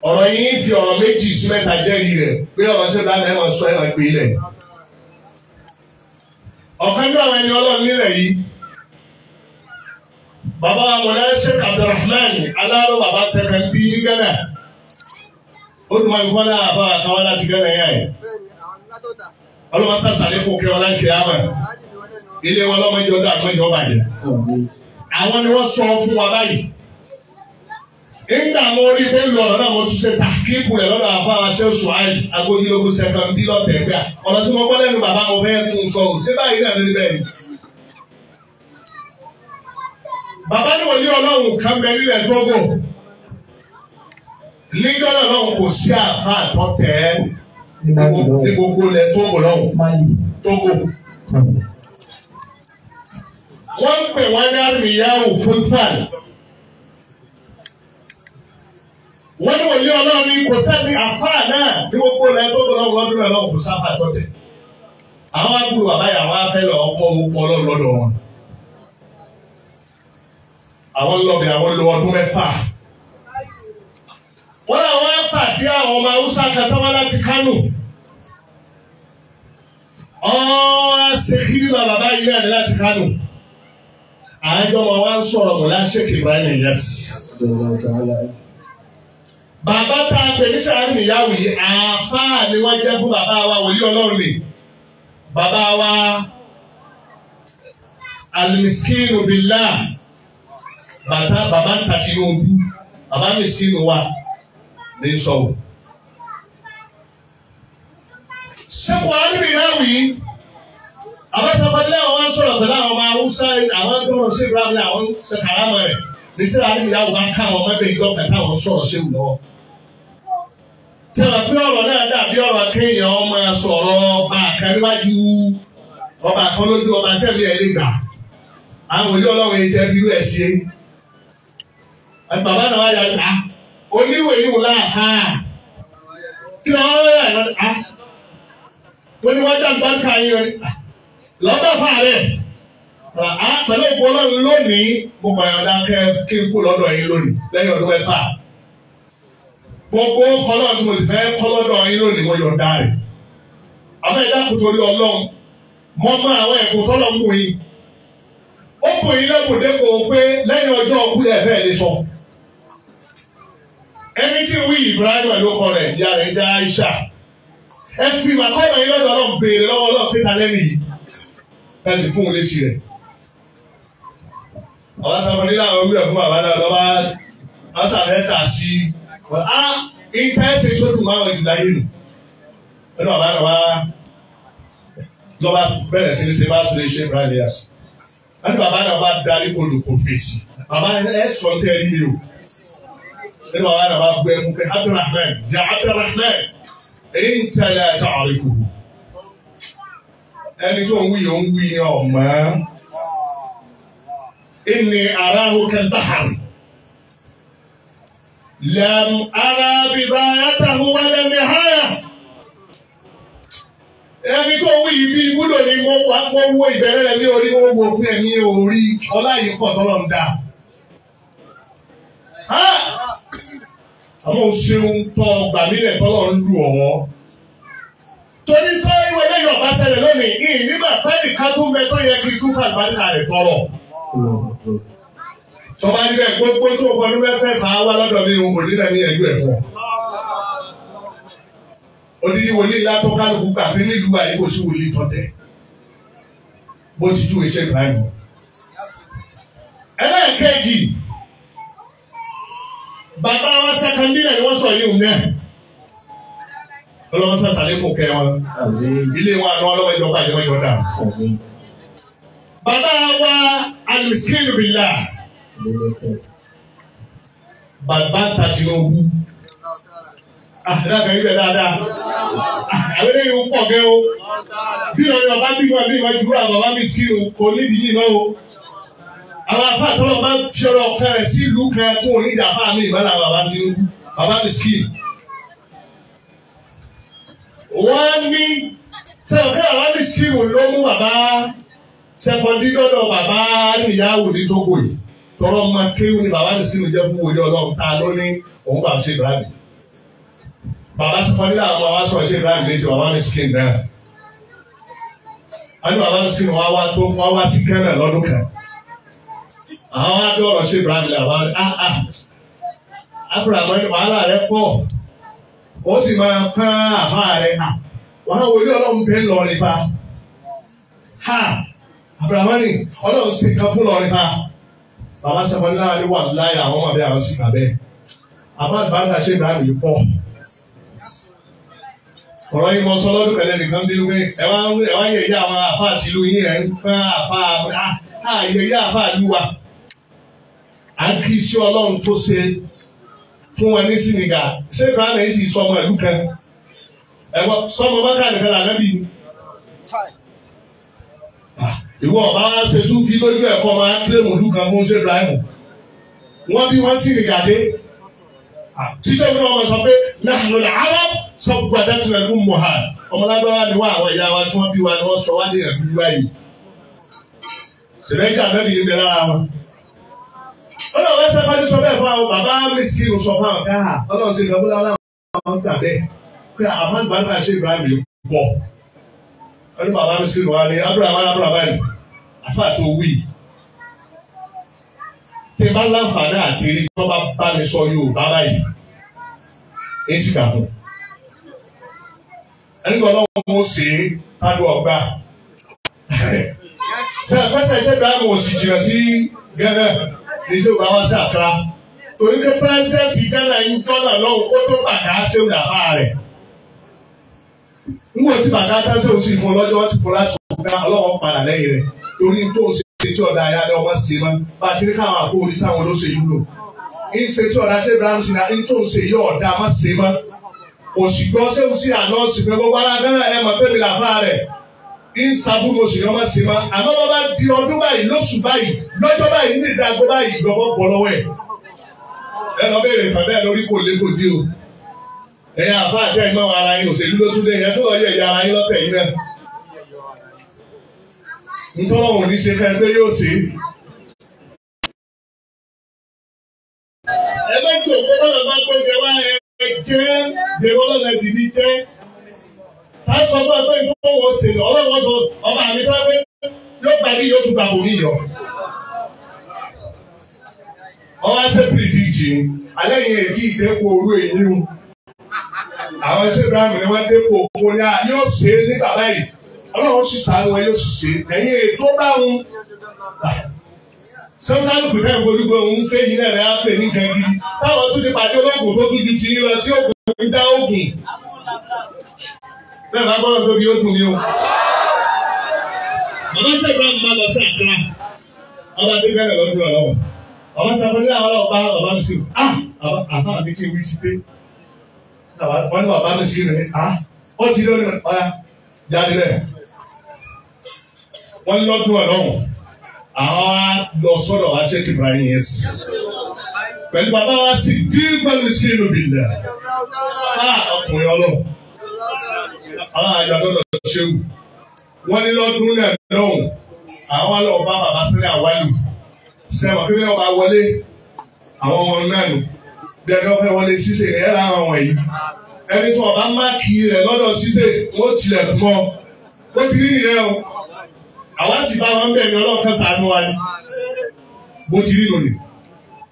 Ọ̀rọ̀ yìí fi ọ̀rọ̀ méjì sí mẹ́ta jẹ́rìí rẹ̀ pé ọ̀rọ̀ ṣé bá mẹ́wọ̀n sọ ẹ̀wọ̀n pé ilẹ̀. Ọ̀kan ní àwọn ẹni Ọlọ́run nílẹ̀ yìí. Bàbá wa mọ̀lá Sheikh Abdulrahman Aláró bàbá Sẹ́kẹ̀ndí ní Ghana. Ó dùn máa ń gbọ́dọ̀ àbá àtàwọn láti Ghana yá ẹ̀. Ọlọ́mọ sàṣàlẹ̀ kò kẹ́ wọn láti àmà. Ilé wọn lọ́mọdé ọdún àgbẹ̀jọ bàjẹ́. Àwọn ni wọ́n sọ fún wa báyìí. Nígbà mo rí pé lu ọ̀rọ̀ náà mo tún ṣe tàkíkù rẹ̀ lọ́dọ̀ àfáà ṣe oṣù àì agbóyinlógún sẹ́kọ̀ndí lọ́tẹ̀ gbà. Ọ̀rọ̀ tí mo gbọ́ lẹ́nu bàbá mo fẹ́ tún sọ ò ṣé báyìí náà lórí bẹ́ẹ̀ ni. Bàbá ní wòlíì Ọlọ́run kan bẹ nílẹ̀ Tógò. Níjọ́ náà lọ́hùn kò sí àfáà tọ́tẹ̀ ní gbogbo ilẹ̀ Tógò lọ́hùn. Tógò. Wọ́n ń pè wọ́n ní àrùnyáwó fúnfàn. Wọ́n ní wòlíì Ọlọ́run ní kò sẹ́ni àfáà náà ní gbogbo ilẹ̀ Tógò lọ́hùn lọ́dún náà lọ́hùn kò sáfà tọ́tẹ̀. Àwọn àbúrò bàbá yà wọ́n á fẹ́ lọ ọkọ̀ orúkọ Ọlọ́run lọ́dọ̀ wọn. Àwọn lọ́bẹ̀ àwọn lo ọdún mẹ́fà. Wọ́n làwọn á pàdé àwọn ọmọ Haúsá kan tó wá láti Kánò. Ọ̀ọ́ ṣe kí ní bàbá yìí náà ní láti Kánò. Àjọ wọn wá ń sọ̀rọ̀ mọ̀lá Sheikh Ibrahim Inyas. Bàbá tá a pè ní sàárì níyàwó yìí, àáfàá ni wọ́n jẹ́ fún bàbá wa wòlíì Ọlọ́run ni. Bàbá wa Al-Miskinu Billah, bàbá ń ta Tinubu, bàbá miskinu wa ní sọ̀rọ̀. Ṣé Buhari níyàwó yìí? Àwọn sọfọdé àwọn wá ń sọ̀rọ̀ pẹ̀lú àwọn ọmọ Haúsá àwọn gbọ́dọ̀ ṣe ìbúra àwọn ṣe kàrámọ̀ rẹ̀ ní síra ní ìyáwó bá ká àwọn ọmọdé ìjọ kẹta àwọn sọ̀rọ̀ ṣe wù lọ́wọ́. Tí a bá pé ọ̀rọ̀ náà dàbí ọ̀rọ̀ kéèyàn máa sọ̀rọ̀ ọba kan níwájú ọba kan lójú ọba tẹ̀lé ẹ̀ lè gbà. Àwọn òní Ọlọ́run yìí jẹ́ fírú ẹ̀ ṣe. Bàbá náà wá yà á oníwèé yìí wò láàká. Kí ló ń rẹ̀ á? Wọ́n ní wájú àgbàkà yín rẹ̀ lọ́bà fà rẹ̀ á pẹ̀lú òkú Ọlọ́run lónìí mo gbà yọ̀ǹda kẹ́ kí n kú lọ́dọ̀ yín lónìí lẹ́yìn ọdún mẹ́fà. Gbogbo kọ́lọ́ tí mo sì fẹ́ kọ́ lọ́dọ̀ yín lónìí mo yọ̀ǹda rẹ̀. Àmọ́ ẹ̀dá kò torí Ọlọ́run mo mọ àwọn ẹ̀kọ́ tọ́lọ́ ń bù yín. Ó bù yín lẹ́kùn dépò pé lẹ́yìn ọjọ́ ọkú lẹ̀ fẹ́ lè sọ. Ẹni tí wí Ibrahim ló kọ rẹ̀ ìyá rẹ̀ jẹ́ Aisha. Ẹ fi màkọ́mọ̀ yín lọ́dọ̀ Ọlọ́run béèrè lọ́wọ́ Ọlọ́run pété alẹ́ nìyí láti fún un léṣe rẹ̀. Àwọn sáfẹ́ nílẹ̀ àwọn wíwẹ̀ fún bàbá náà lọ́wọ́ wọ́n sàfẹ́ tà sí i. Ìtẹ́sẹ̀ sódù márùn-ún jù láyé nù. Nínú bàbá náà wá lọ́ba bẹ̀rẹ̀ sí ní ṣe bá sọ lè ṣe Ibrahim Inyas. Wọ́n ní bàbá náà bá darí kodò kò fèsì. Bàbá ẹ sọ ń tẹ́ rí mi o. Nínú bàbá náà bá gbé ẹmu pé Abdulrahman ya Abdulrahman anta la ta'rifuhu. Ẹni tó ń wí yóò ń wí ọmọ. Inni arahu kal-bahr. Lam ara bidayatahu wa la nihaya. Ẹni tó ń wí ibi ibùdó ni mo wá mo wo ìbẹ̀rẹ̀ rẹ̀ ní orí mo wo pé ẹ̀mí orí ọlá yìí pọ̀ tọ́lọ̀ ń dà. Àmọ́ òṣèlú tọ́ gbàmílẹ̀ tọ́lọ̀ ń lù ọ̀wọ́. Torí tó ìwé lẹ́yìn ọ̀bá ṣẹlẹ̀ lónìí, ìyìn nígbà pẹ́ẹ́lí ká tó ń bẹ tó yẹ kí ikú fàlùbáríkà rẹ̀ tọrọ. Tọ́ba níbẹ̀ gbogbo tó fọdún mẹ́fẹ́ fà á wá lọ́dọ̀ mi òun kò nílẹ̀ ní ẹ̀jú ẹ̀ fún ọ. Odidi wòlíì látọ́ kálukú gbà pé nílùú àyè kò sí wòlíì tọ́tẹ̀. Bó ti ju iṣẹ́ Ibrahim. Ẹlẹ́ẹ̀kejì, bàbá wa sẹ́kọ̀ndínlẹ̀ ni wọ́n sọ yìí òun náà. Ọlọ́wọ́ sàṣàlẹ̀ kò kẹ́ wọn. Ilé wọn àná ọlọ́wọ́ ìjọba ìjọba ìjọba. Bàbá wa Al-Miskinu Billah. Bàbá ta Tinubu. Àdàkà ibẹ̀ dáadáa. Àwọn eléyìí ń pọ̀ gẹ́ o. Bí ọ̀rẹ́ bàbá bí wọn bí wọn jùlọ bàbá Miskinu kò nídìí yìí náà o. Àwọn afá àtọ́lọ́ máa ń fi ọ̀rọ̀ kan rẹ̀ sí ìlú kan tó ní ìjà fáà mi ìmọ̀lá bàbá Tinubu. Bàbá Miskinu. Wọ́n ní sẹ́wọ̀n kí bàbá Miskinu ló mú bàbá sẹ́kọ̀ndí lọ́dọ̀ bàbá níyàwó ní Tógò yìí. Tọrọ ma kéwù ni bàbá Miskinu jẹ́ fún wòlíì Ọlọ́run ta ló ní òun bàbá ṣe Ibrahim. Bàbá sọfọdí làwọn ọmọ wa sọ̀rọ̀ ṣe Ibrahim létí bàbá mi skin náà. Wọ́n ní bàbá mi skin wá wá tó wá wá sí Ghana lọ́dún kan. Àwọn wá dọ̀rọ̀ ṣe Ibrahim lè àwọn Abraham wàhálà rẹ pọ̀. Ó sì máa pọ́n àfa rẹ̀. Wọ́n á wọlé ọlọ́run bẹ́ẹ̀ lọ́rin fa. Ha! Abraham ní ọlọ́run sì kan fún lọ́rin fa. Bàbá sọfọdí làwọn ní wà láyà àwọn ọmọ bẹ́ẹ̀ àwọn sì gbà bẹ́ẹ̀. Àbá àlùbáríkà ṣe Ibrahim yìí pọ̀. Ọ̀rọ̀ yìí mọ sọ lọ́dún kẹlẹ́ nìkan bí wípé ẹ wá yẹ ìyá àwọn àfa àti ìlú yín ẹ̀ ń pẹ́ àfa àyè ìyá àfa ìlú wa. À ń kí sí ọlọ́run tó ṣe fún wọn ní Senegal. Ṣé Ibrahim yìí sì sọ ọmọ ìlú kan? Ẹ̀wọ̀n sọmọ bákà nìkan là nẹ́bí. Ìwọ ọba wa ṣe súnfí lójú ẹ̀kọ́ máa kílèmù ìlú kan fún ṣé Ibrahim. Wọ́n bí wọ́n Senegal dé. Títọ́ bí wọ́n sọ pé nahnu al-Arab sọ́gbàdàtúnà ló mọ̀ ha ọmọlábáwá ni wọ́n àwọn ìyá wa tí wọ́n bí wa ni wọ́n sọ wá dé ẹ̀bí wáyé. Ṣèlẹ́jà mẹ́bí ń bẹ lára wọn. Ọlọ́run wá sábà ní sọ bẹ́ẹ̀ fún àwọn bàbá mísíkìlù sọ fún àwọn káà ọlọ́run ṣe ìgbà bọ́lá wọn gbà bẹ́ẹ̀ pé àwọn àgbàdo ṣe Ibrahim lè pọ̀. Wọ́n ní bàbá mísíkìlù wa ni Abraham Abraham àfáà tó wí. Tí n bá láǹfààní àti rí tó bá bá mi sọ Yorùbá báyìí, èsì kà fún un. Ẹni tó ọlọ́run mú sí kádù ọgbà. Ṣé àfẹsẹ̀ ṣé Ibrahim ò sì jìnnà sí Ghana ní ṣé òbá wá sí Accra? Torí pé pírẹ́sidẹ́ǹtì Ghana ń tọ́nà lọ́hùn kó tó bàtà ṣé òun àbá rẹ̀. N kò sí bàtà tán ṣé òun sì fún lọ́jọ́ wọ́n sì fún láti ọ̀gá ọlọ́wọ́ padà lẹ́yìn rẹ̀. Torí tó ń ṣe tí ọ̀dà ayá ni ọmọ ṣe mọ́. Bá a ti ní káwọn àpò orí sáwọn olóṣèlú lò. Ń ṣe tí ọ̀dà ṣé Ibrahim ṣe náà ń tó ń ṣe yí ọ̀dà má ṣe mọ́. Òṣìgbọ́ sẹ́wọ́n sí àná ṣùgbọ́n gbogbo ara Ghana ẹ̀ mọ̀ pé mi làbá rẹ̀ ń sabú mo sì ní ọmọ sí ma àmọ́ wọ́n bá di ọdún báyìí lóṣù báyìí lọ́jọ́ báyìí ní ìdágbó báyìí ìjọba bọ̀ lọ́wọ́ ẹ̀. Ẹ lọ béèrè tàbí ẹ lórí kò lé kò dí o. Ẹ̀yin àfa àti ẹ̀yin máa ara yín òṣèlú ló tún dé ẹ̀yẹ tó lọ yẹ ìyá ara yín lọ́tẹ̀ yín náà. Ntọ́lọ́wọ̀n ní ṣe ká ẹgbẹ́ yóò ṣe. Ẹ bá tó pé bọ́lá bá gbọ́jẹ wá ẹ jẹ́ gbèrò ọlọ́run ẹ̀sìn ní jẹ́. Tá a sọ fún ẹgbẹ́ ìfowó ṣe ọlọ́run sọ ọba àmì tó ẹgbẹ́ yóò gbà bí yóò tún gbà bò mí yọ. Ọwọ́ ṣe pìrìtìjì alẹ́ yìí ètí ìdẹ́kun òru èyí o. Àwọn ṣé Ibrahim ni wọ́n dẹ́kun òkú ní à yóò ṣe é nígbà báyìí. Ọlọ́run sì sàánú wọn yóò sì ṣe é. Ẹ̀yin ètò bá wọn. Sọ́kàlù kò tẹ́ ìgbòlúgbò ń ṣe yìí náà rẹ̀ á pè ní nǹkan gidi. Táwọn tún ti pàdé olóògùn tó tún ju ti yín lọ tí ògùn ń dá ògùn. Bẹ́ẹ̀ bá gbọ́dọ̀ tóbi ó dùn mí o. Bàbá ṣe Ibrahim máa lọ sí Accra. Ọba dé bẹ́ẹ̀ lọ́dún ọlọ́wọ́. Bàbá sàfẹ́lẹ́ àwọn ọlọ́pàá bàbá mi sí. Ah! Àbá mi ti wí ti dé. Wọ́n ní bàbá mi sí ní. Ah! Ó ti lórí ọ̀ya jáde bẹ́ẹ̀. Wọ́n lọ́dún ọlọ́wọ́. Àwọn á lọ sọ́dọ̀ wá ṣe Ibrahim yẹn sí. Pẹ̀lú bàbá wa sì dín pẹ̀lú sí inú bìlẹ̀. Ah! Ọkùnrin ọlọ́run. Àwọn àjọ àdọ́dọ̀ ṣéwù. Wọ́n ní lọ́dún náà lọ́hùn. Àwọn lọ bá bàbá sílẹ̀ àwálù. Sẹ́wọ̀n kí wọ́n bá wọlé àwọn ọmọ náà nù. Bí ẹni wọ́n fẹ́ wọlé ṣíṣe ẹ̀ ra àwọn wọ̀nyí. Ẹni tí wọ́n bá máàkì rẹ̀ lọ́dọ̀ ṣíṣe, wọ́n tilẹ̀ mọ́. Ó ti rí nìyẹn o. Àwa sì bá wọn bẹ̀ ní ọlọ́kan ṣàánú wa ni. Bó ti rí lónìí.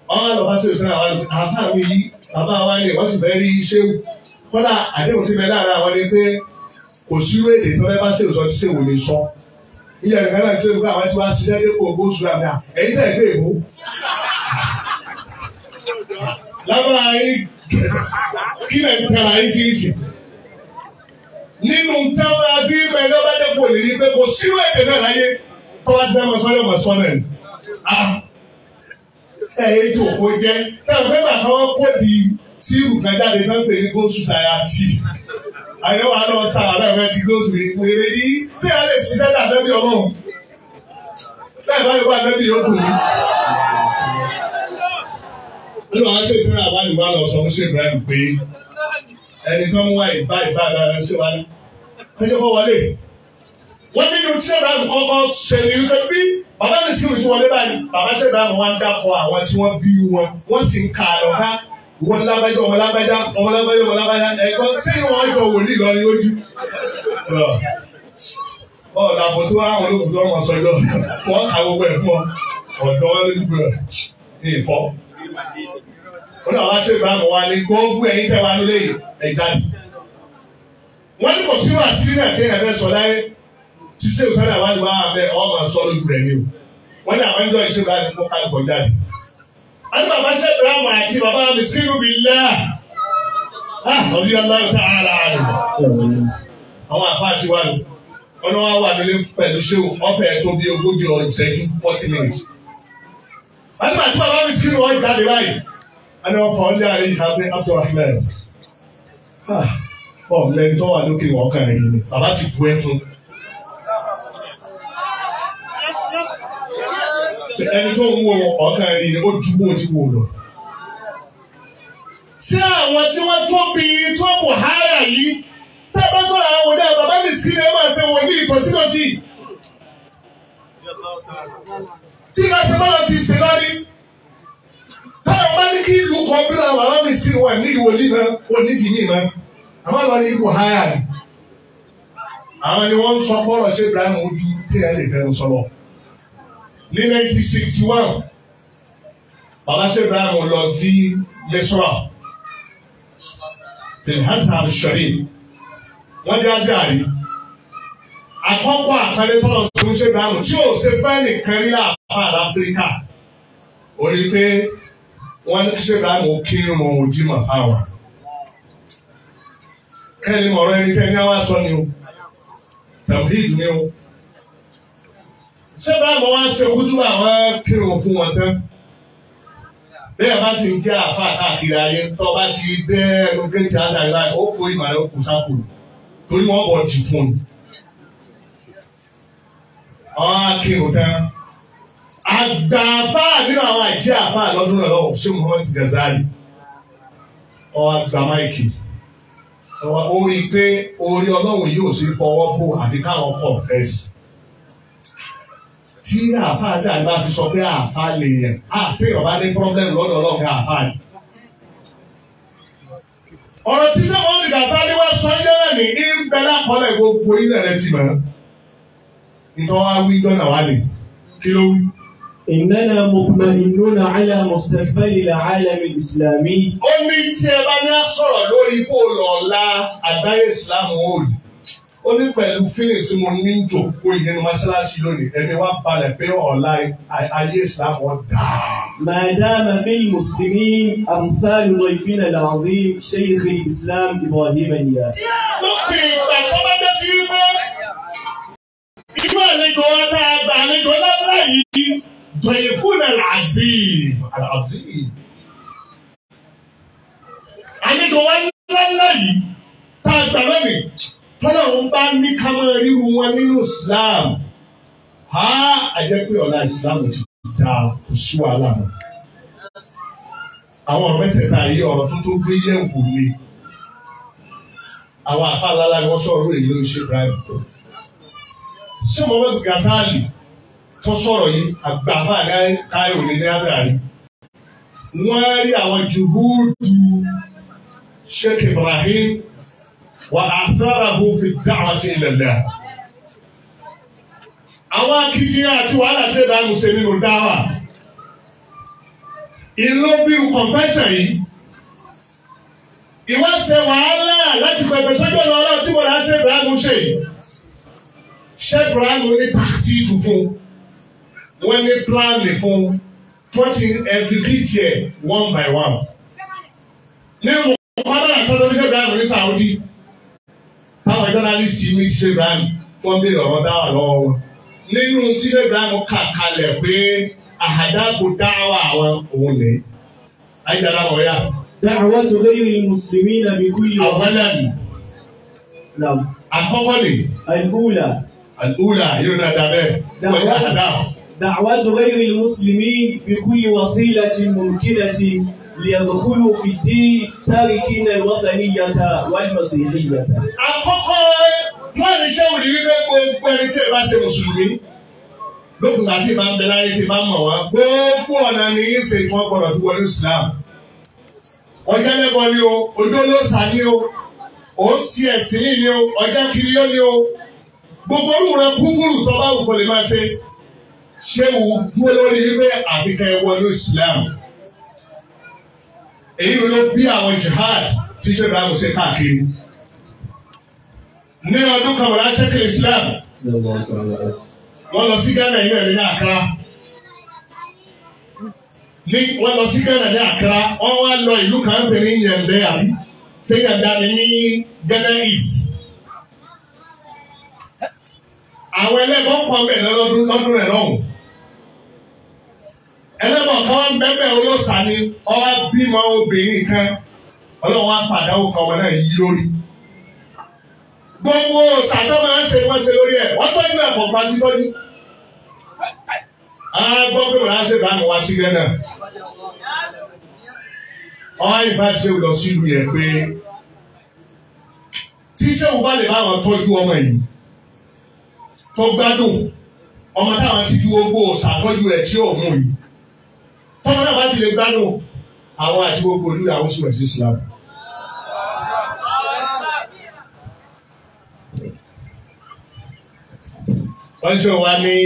Wọ́n á lọ bá ṣèwé sẹ́wọ̀n àwọn àfáà mi yìí, bàbá wa ni wọ́n sì fẹ́ rí ṣéwù. Kọ́dà àdéhùn ti bẹ láàárín àwọn ni pé kò sí èdè tó fẹ́ bá ṣèwé sọ tí ṣèwé lè sọ. Ilé ẹ̀ka náà tó ń gbé àwọn tí wọ́n á ṣiṣẹ́ dépò ogún oṣù àmì à ẹ̀yìn tẹ̀ gbé èbó. Lábára yín kí lè ń tẹ̀ra yín sí ìsìn. Nínú táwọn àti ìfẹ́ ní ọba dẹ́kun òní ni pé kò sí èdè náà láyé tó bá ti fẹ́ mọ sọ́yọ́ mọ sọ́nà ẹ̀. Ẹ̀ ẹ́ tó kó jẹ́ táwọn fẹ́ bàtà wọn kó di síìrù kan jáde tó ń pè ní góòsù sàyàtì. Àyẹ̀wò àlọ́ sáwà náà fẹ́ di góòsù rí wèrè ní tí a lè ṣiṣẹ́ dà lẹ́bí ọlọ́run. Bẹ́ẹ̀ bá yóò bá lẹ́bí yóò dùn mí. Nínú àwọn ṣe ìsinmi àbá nìwá lọ sọ fún ṣe Ibrahim pé ẹni tó ń wá ìbá ìbá dára ṣe wá ní. Ẹjọ́ kọ́ wọlé. Wọ́n nínú tí Ibrahim kọ́kọ́ ṣe ní wípé bí bàbá mi sì ń wọlé báyìí, bàbá ṣe Ibrahim wá ń dákọ̀ àwọn tí wọ́n bí wọn, wọ́n sì ń kà lọ ká. Ìwọ lágbájá ọmọ lágbájá ọmọ lágbájá ọmọ lágbájá ẹ̀kọ́ ṣé ìwọ̀n ọjọ́ wòlíì lọ ní lójú. Ọ̀ làbọ̀ tó àwọn olókùn tó wọ́n sọ yọ wọ́n kà gbogbo ẹ̀ fún ọ ọ̀dọ́ wọn lójú rẹ̀ ní ìfọ́. Ó ní àwọn aṣọ ìbámu wa ní gbogbo ẹ̀yin tẹ́ wa nílé ẹ̀ jáde. Wọ́n ní kò sínú àṣírí náà tí ẹ̀ fẹ́ sọ láyé tí ṣé òṣèlú àwọn àdúgbò àwọn abẹ ọ̀ máa sọ lójú rẹ̀ ni o. Wọ́n ní àwọn ẹjọ́ ìṣèlú àti kó kálukọ̀ jáde. Àti bàbá ṣe Ibrahim àti bàbá Miskinu billah. Radiyallahu ta'ala anhu. Àwọn àfa àti wà lò. Wọ́n ní wọ́n wà nílé pẹ̀lú ṣé ọ̀fẹ́ tó bí 40 ìṣẹ́jú 40 minutes. Àti bàbá Miskinu wọ́n jáde báyìí. Wọ́n ní wọ́n fọ́ ọ́lẹ́ àrí ìhà pé Abdulrahman. Ọ̀ lẹ́ni tó wà lókè wọ́n kàn rí ni. Bàbá sì bu ẹkún. Ẹni tó ń wo ọ̀kan rí ni ó ju bó ti wò lọ. Ṣé àwọn tí wọ́n tó bí tó bù háyà yìí tẹ́ bá sọ̀rọ̀ àwọn òde bàbá mi sí ni ẹ máa ṣe wò ní ìkọ̀sílọ́sì. Tí ìbá ṣe bọ́lá ti ṣe lórí. Táwọn bá ní kí ìlú kan bí làwọn bàbá mi sí wà ní ìwòlí náà onídìí ní ìmọ̀. Àmọ́ lọ ní ibù háyà ni. Àwọn ni wọ́n ń sọ bọ́ọ̀lù ṣé Ibrahim ojú tí ẹ lè fẹ́nu sọ̀rọ̀. Ní 1961, Bàbá Ṣé Ibrahim lọ sí Misra, Filhazhar Sharif, wọ́n dé Azhari. Àkọ́kọ́ àpẹẹrẹ tọ́lọ̀ sí Ṣé Ibrahim tí ò ṣe fẹ́ nìkan rí láàfáà láfíríkà. Ó rí pé wọ́n ní Ṣé Ibrahim kírun jímọ̀ fáwọn. Kẹ́ni mọ̀rọ̀ ẹni tẹ́ ní àwa sọ ni o, tàbí ni o. Ṣé báwo wá ṣe kútúbà wọn kírun fún wọn tán? Bí ẹ bá sì ń jẹ́ àáfàá káàkiri ayé tó bá ti dé ẹnu géètì àtàrí báyìí ó kó ìmọ̀ rẹ̀ ó kó sápò torí wọ́n bọ̀ jù fún un. Àwọn akírun tán. Àgbà àáfàá nínú àwọn àìjẹ́ àáfàá lọ́dún náà lọ́wọ́ ṣé Muhammad Ghazali. Ọwọ́ àgbà máìkì. Ó rí i pé orí Ọlọ́run yóò ṣe fọwọ́ bò àfi káwọn kọ̀ọ̀fẹ́sì. Tí àáfàá tí àgbà fi sọ pé àáfàá lè yẹn àpé ọba ní pọ́blẹ́mù lọ́dọ̀ ọlọ́run àáfàá ni. Ọ̀rọ̀ tí sẹ́wọ̀n ní Gàsálí wá sọ yẹ́rẹ̀ ní ń bẹ lákọọ́lẹ̀ gbogbo ilẹ̀ rẹ ti mọ̀. Nítorí wá wí dọ́nà wá lè kí ló wí. إننا مطمئنون على مستقبل العالم الإسلامي. Ó ní tí ẹ bá ní á sọ̀rọ̀ lórí bó lọ́la àgbáyé ìsìlámù ó rí. Ó ní pẹ̀lú feelings tí mo ní ń jòkó ìyẹnu mọ́ṣáláṣí lónìí ẹni wá balẹ̀ pé ọ̀la ayé ìsìlámù ó dáa. ما دام في المسلمين أمثال ضيفنا العظيم شيخ الإسلام إبراهيم النياس. Lópin ìgbà tó bá jẹ́ sí wípé irú àlejò wa tá a gbà àlejò ńláńlá yìí ضيفنا العظيم العظيم. Àlejò wa ńláńlá yìí tá a gbà lónìí. Tọ́lọ́run bá ní ká máa ríru wọn nínú Islam. Ha àjẹ́ pé ọ̀la Islam ti da kò sí wàhálà mọ́. Àwọn ọ̀rọ̀ mẹ́tẹ̀ẹ̀ta yìí ọ̀rọ̀ tó tó gbé yẹ̀wò ni. Àwọn àfáàlálá ni wọ́n sọ̀rọ̀ lórí lórí ṣé Ibrahim. Ṣé Muhammad Ghazali tó sọ̀rọ̀ yìí àgbà àfáà káyọ̀ ní ní Azhari? Wọ́n rí àwọn jùhúdù Sheikh Ibrahim. وآثاره في الدعوة إلى الله. Àwọn akitiyan àti wàhálà tí Ibrahim ṣe nínú dáwà. Ìlú bíi confession yìí. Ìwá ṣe wàhálà láti pẹ̀pẹ̀ sójú ọ̀nà ọlọ́run tí wọ́n ṣe Ibrahim ṣe yìí. Ṣé Ibrahim ní tactic fún? Wọ́n ní pílánì fún. Wọ́n ti execute ẹ̀ one by one. Nínú ọ̀pọ̀lọpọ̀ àtọ́jú ṣe Ibrahim ní Saudi. Táwọn journalist mi ti ṣe Ibrahim tí wọ́n béèrè ọ̀rọ̀ dáwà lọ́wọ́ wọn. Nínú tí ṣe Ibrahim kà kalẹ̀ pé àhàdáàbò dáwà àwọn òun ní. Ayélujára wọ̀ yá. دعوة غير المسلمين بكل Àwọlẹ́nu. نعم. Àkọ́kọ́ ni. الأولى. Àlùlà yóò náà dà bẹ́ẹ̀. Wọ́n yá àdáàbò. دعوة غير المسلمين بكل وسيلة ممكنة ليدخلوا في الدين تاركين الوثنية والمسيحية. Àkọ́kọ́ láti ṣé òní wípé gbogbo ẹni tí ẹ bá ṣe mùsùlùmí lókun àti ìbá ń bẹ láyé tí ìbá mọ̀ wá gbogbo ọ̀nà ní í ṣe tí wọ́n gbọ́dọ̀ fi wọlé Islam. Ọjọ́ ẹlẹ́bọ ni o, ojú olóòṣà ni o, ó ń ṣe ẹ̀sìn yìí ni o, ọjọ́ kiri yó ni o. Gbogbo orú rẹ kúkúrú tó bá wù kó lè máa ṣe. Ṣé wù dúró lórí wípé àfikẹ́ ẹ wọnú Islam? Èyí ló bí àwọn jihad tí ṣe Ibrahim ṣe káàkiri. Ní ọdún kan wọ́n ṣe kiri Islam. Wọ́n lọ sí Ghana ilé ẹ̀rí ní Accra. Wọ́n lọ sí Ghana ní Accra, wọ́n wá lọ ìlú kan pè ní Yẹ̀ndẹ́ àbí? Ṣé Yẹ̀ndẹ́ ni ní Ghana East? Àwọn ẹlẹ́bọ̀n kan bẹ̀ lọ́dún rẹ̀ lọ́hùn. Ẹlẹ́bọ̀n kan wá bẹ́ẹ̀ olóòṣà ni ọwá bímọ obìnrin kan. Ọlọ́run wá fàdáwò kan ọmọ náà yí lórí. Gbogbo òòṣà tó máa ń ṣe wọ́n ṣe lórí ẹ̀. Wọ́n tọ́jú ẹ̀kọ́ pàtí tọ́jú. A gbọ́ pé wọ́n á ṣe ìbámu wá sí Ghana. Ọwá ìfà ṣe lọ sí ìlú yẹn pé tí ṣéwù bá lè bá wọn tọ́jú ọmọ yìí tó gbádùn ọmọ táwọn ti fi gbogbo ṣàtọ́jú rẹ̀ tí ò mú yìí tọ́mọ náà bá ti lè gbádùn àwọn àti gbogbo olú àwọn sì wẹ̀ sí Islam. Wọ́n ṣe wá ní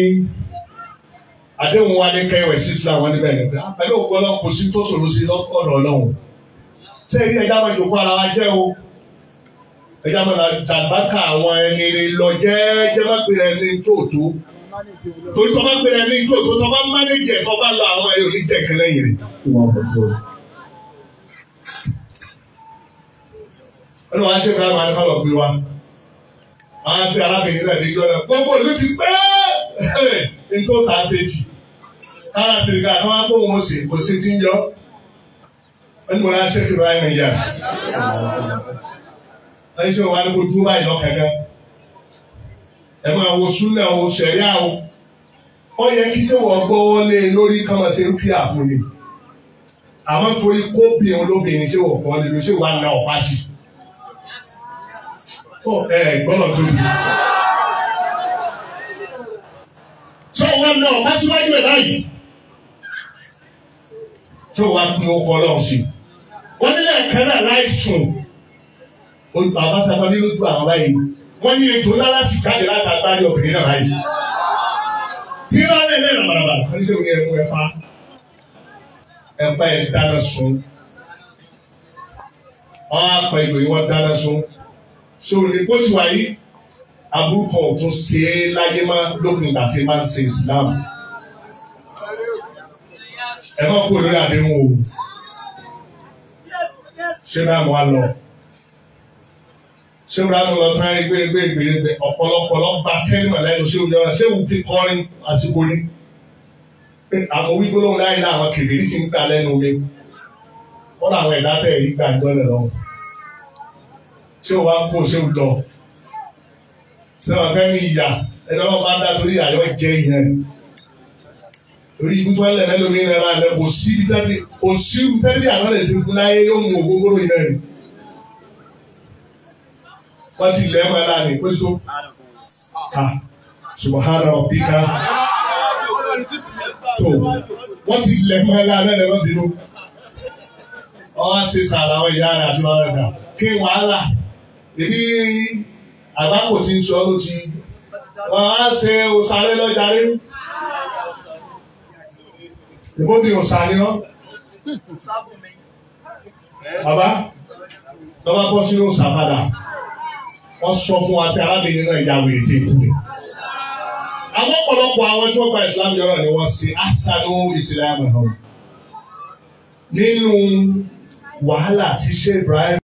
àdéhùn wa ní kẹwẹ̀ sí Islam wọn níbẹ̀ níbẹ̀ pẹ̀lú òkú Ọlọ́run kò sí tó ṣòro sí lọ́dọ̀ Ọlọ́run. Ṣé ilé ẹja máa jòkó ara wa jẹ́ o? Ẹja máa dàgbàkà àwọn ẹni lọ jẹ́ẹ́jẹ́ má pè ẹni tó tó. Torí tó bá pè ẹni tó tó tó bá mánéjì ẹ̀ tó bá lọ àwọn ẹni oníjẹ̀ kẹlẹ́ yìí rẹ̀. Wọ́n ní wàá ṣe ìbára máa ní kọ́ lọ gbé wa. Àwọn àti arábìnrin náà ní gbọ́dọ̀ gbogbo ìlú ti pẹ́ ní tó sàásèjì. Kára sì ká àwọn akóhùn ó sì kò sí ti ń yọ. Wọ́n ní mo rà ṣe ìbára yẹn yà. Ẹni tí wọ́n wá ní kó dúró báyìí lọ́kàgán. Ẹ máa wo súnà o, ṣẹ̀ríà o. Ó yẹ kí ṣé wọ́n gbọ́wọ́ lé lórí kán máa ṣe rúkìá fún ni. Àmọ́ torí kó bí òun lóbìnrin ṣé wọ́n fọ́ lé lórí ṣé wàá na ọ̀pá sí. Ẹ gbọ́dọ̀ tóbi. Ṣé wọ́n na ọ̀pá síwájú ẹ̀ báyìí? Ṣé wọ́n á pín ọkọ̀ ọlọ́run sí? Wọ́n nílẹ̀ kan náà láì sùn. Bàbá sábà ní lójú àwọn báyìí. Wọ́n ní ètò ńlá láti jáde láti agbárí obìnrin náà báyìí. Tí wọ́n lè lẹ́nu bàbà, wọ́n ní sẹ́wọ́n ní ẹ̀mú ẹ̀fá. Ẹ̀fá ẹ̀ dáná sun. Wọ́n á pa ìgbò yìí wọ́n dáná sun. Ṣòro ní kóòtù wáyé, aburú kan ò tún ṣe é láyé má lópin ìgbà tí máa ń ṣe Islam. Ẹ má kúrò lórí àdéhùn o. Ṣé náà mo wá lọ? Ṣé Ibrahim lọ tán ẹgbẹ́ ẹgbẹ́ ìgbèrègbè ọ̀pọ̀lọpọ̀ lọ gba kẹ́lìmọ̀ lẹ́nu ṣé òun yọrọ ṣé òun fi kọrin àsìkò ni pé àwọn wígbólóhùn láyé náà àwọn kèfèrí sì ń gbà lẹ́nu mi wọ́n làwọn ẹ̀dá tẹ̀ rí gbà jọ́lẹ̀ lọ. Ṣé òun wá kó ṣé òun lọ? Ṣé wọn fẹ́ ní ìyà ẹni ọlọ́run bá dá torí ìyà yọ jẹ́ ìyẹn torí ikú tó ń lẹ̀ mẹ́lòmí rẹ̀ rà lẹ́ kò sí kò sí tẹ́lẹ̀ àná lè ṣe fún láyé yóò mú ògógóró yẹn rẹ̀. Wọ́n ti lẹ́ máa láàrin pé tó subhana rabbika tó wọ́n ti lẹ́ máa láàrin ẹ̀rọ bínú. Wọ́n á ṣe sàrà àwọn ìyá rẹ̀ àti bàbá rẹ̀ kí wàhálà èmi àbákò ti ń sọ ló ti wọ́n á ṣe òsàlẹ̀ lọ́jàre. Ìbóbi òsàlẹ̀ ọ́. Bàbá lọ́ba bọ́ sínú òsàpadà. Wọ́n sọ fún wa pé arábìnrin náà ya wèrè tí èkú rẹ̀. Àwọn ọ̀pọ̀lọpọ̀ àwọn tí wọ́n gba ìsìlámù yọrọ ni wọ́n ṣe àṣàánú ìsìlámù hàn. Nínú wàhálà tí ṣé Ibrahim.